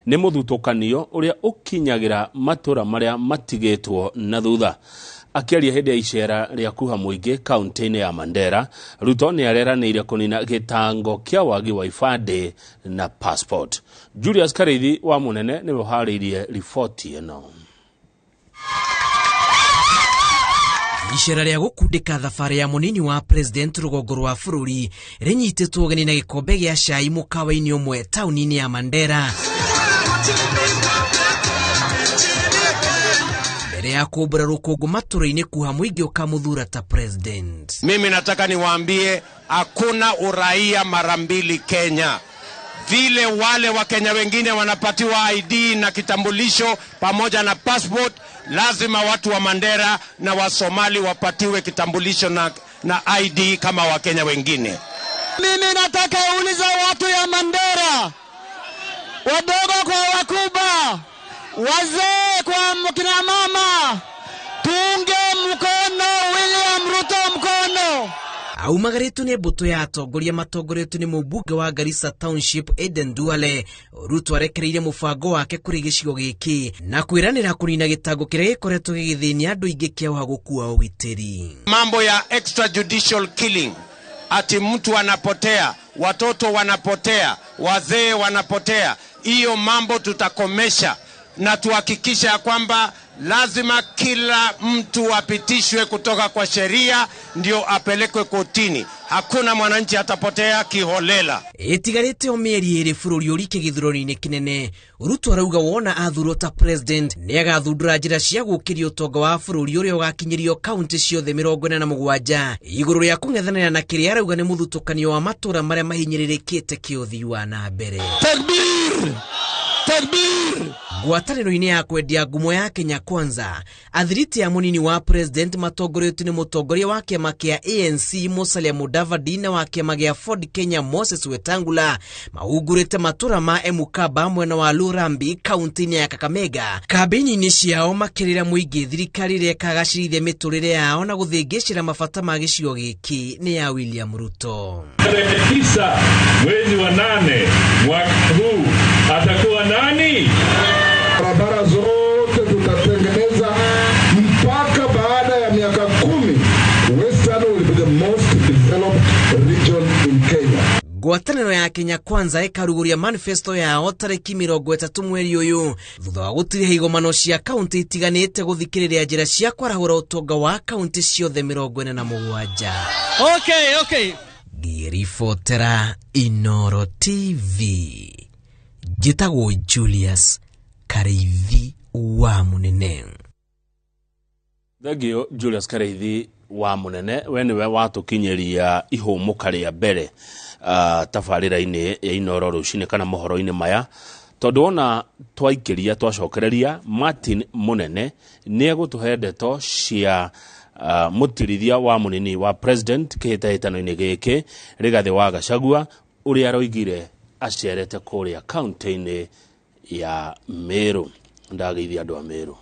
Nĩ mũthutũkanio ũrĩa ũkinyagĩra matũra marĩa matigĩtwo na thutha. Akĩaria hĩndĩ ya icera rĩa kuha mũingĩ kaunti-inĩ ya Mandera, Ruto nĩ areranĩire kũnina gĩtango kĩa wagi wa ibandĩ na passport. Julius Karĩithi wa Mũnene nĩwe ũharĩirie riboti ĩno. Icera rĩa gũkundĩka thabarĩ ya mũnini wa president rũgongo rwa bũrũri rĩnyitĩtwo ũgeni na gĩkombe gĩa cai mũkawa-inĩ ũmwe taũni-inĩ ya Mandera. Mbere ya kũmbũra rũkũngũ matũra-inĩ kuha mũingĩ ũkamũthura ta president. Mimi nataka niwaambie hakuna uraia mara mbili Kenya. Vile wale Wakenya wengine wanapatiwa ID na kitambulisho pamoja na passport, lazima watu wa Mandera na wa Somali wapatiwe kitambulisho na ID kama Wakenya wengine. Mimi nataka uliza watu ya Mandera, wadogo kwa wakubwa, wazee kwa kina mama, tuunge mkono William Ruto mkono. Aumagarĩtwo nĩ mbũtũ ya atongoria matongoretio nĩ mũmbunge wa Garissa Township Aden Duale. Ruto arekereirie mũbango wake kũrĩ gĩcigo gĩkĩ na kwĩranĩra kũnina gĩtango kĩrĩa gĩkoretwo gĩgĩthĩnia andũ aingĩ kĩa ũhagũku wa ũgitĩri. Mambo ya extrajudicial killing, ati mtu anapotea, watoto wanapotea, wazee wanapotea, hiyo mambo tutakomesha na tuhakikishe ya kwamba lazima kila mtu apitishwe kutoka kwa sheria ndio apelekwe kotini. Hakuna mwananchi atapotea kiholela. Ĩtigarĩte o mĩeri ĩrĩ bũrũri ũrike gĩthurano-inĩ kĩnene. Ruto arauga wona athurwo ta president nĩ agathundũra njĩra cia gũkĩria ũtonga wa bũrũri ũrĩa ũgakinyĩrio kaunti ciothe 47 igũrũ rĩa kũng'ethanĩra na kĩrĩa arauga nĩ mũthutũkanio wa matũra marĩa mahinyĩrĩrĩkĩte kĩũthii wa na mbere. Takbir! Takbir! Ngwatanĩro-inĩ ya kwendia ngumo ya Kenya Kwanza, athiriti ya mũnini wa president matongoretio nĩ mũtongoria wa kĩama kĩa ANC Musalia Mudavadi na wa kĩama gĩa Ford Kenya Moses Wetangula mahungurĩte matũra ma Emukaba mwena wa Lurambi kaunti-inĩ ya Kakamega. Kambĩini-inĩ ciao makĩrĩra mũingĩ thirikari ĩrĩa ĩkagacĩrithia mĩtũrĩre yao na gũthĩngĩcĩra mabata ma gĩcigo gĩkĩ nĩ ya William Ruto. Tarehe 9 mwezi wa 8 mwaka huu atakuwa nani? Barabara zote tutatengeneza mpaka baada ya miaka 10 Western will be the most developed region in Kenya. Ngwatanĩro ya Kenya Kwanza ĩkarugũria manifesto yao tarĩki 30 mweri ũyũ thutha wa gũtiriha igomano cia kaunti itiganĩte gũthikĩrĩria njĩra cia kwarahũra ũtonga wa kaunti ciothe 47. Okay, okay. Ngĩribotera Inoro TV, njĩtagwo Julius Karĩithi wa Mũnene. Thengio Julius Karĩithi wa Mũnene, we nĩwe watũkinyĩria ihũmũka rĩa mbere tabarĩra-inĩ ya Inoro rũcinĩ kana mohoro-inĩ maya, tondũ wona twaikĩria twacokereria Martin Mũnene nĩ egũtũhe ndeto cia mũtirithia wa mũnini wa president kĩhĩtahĩtano-inĩ gĩkĩ Rigathĩ wa Gachagua ũrĩa aroigire acerete kũrĩa kaunti-inĩ ya Meru. Ndageithia andũ a Meru.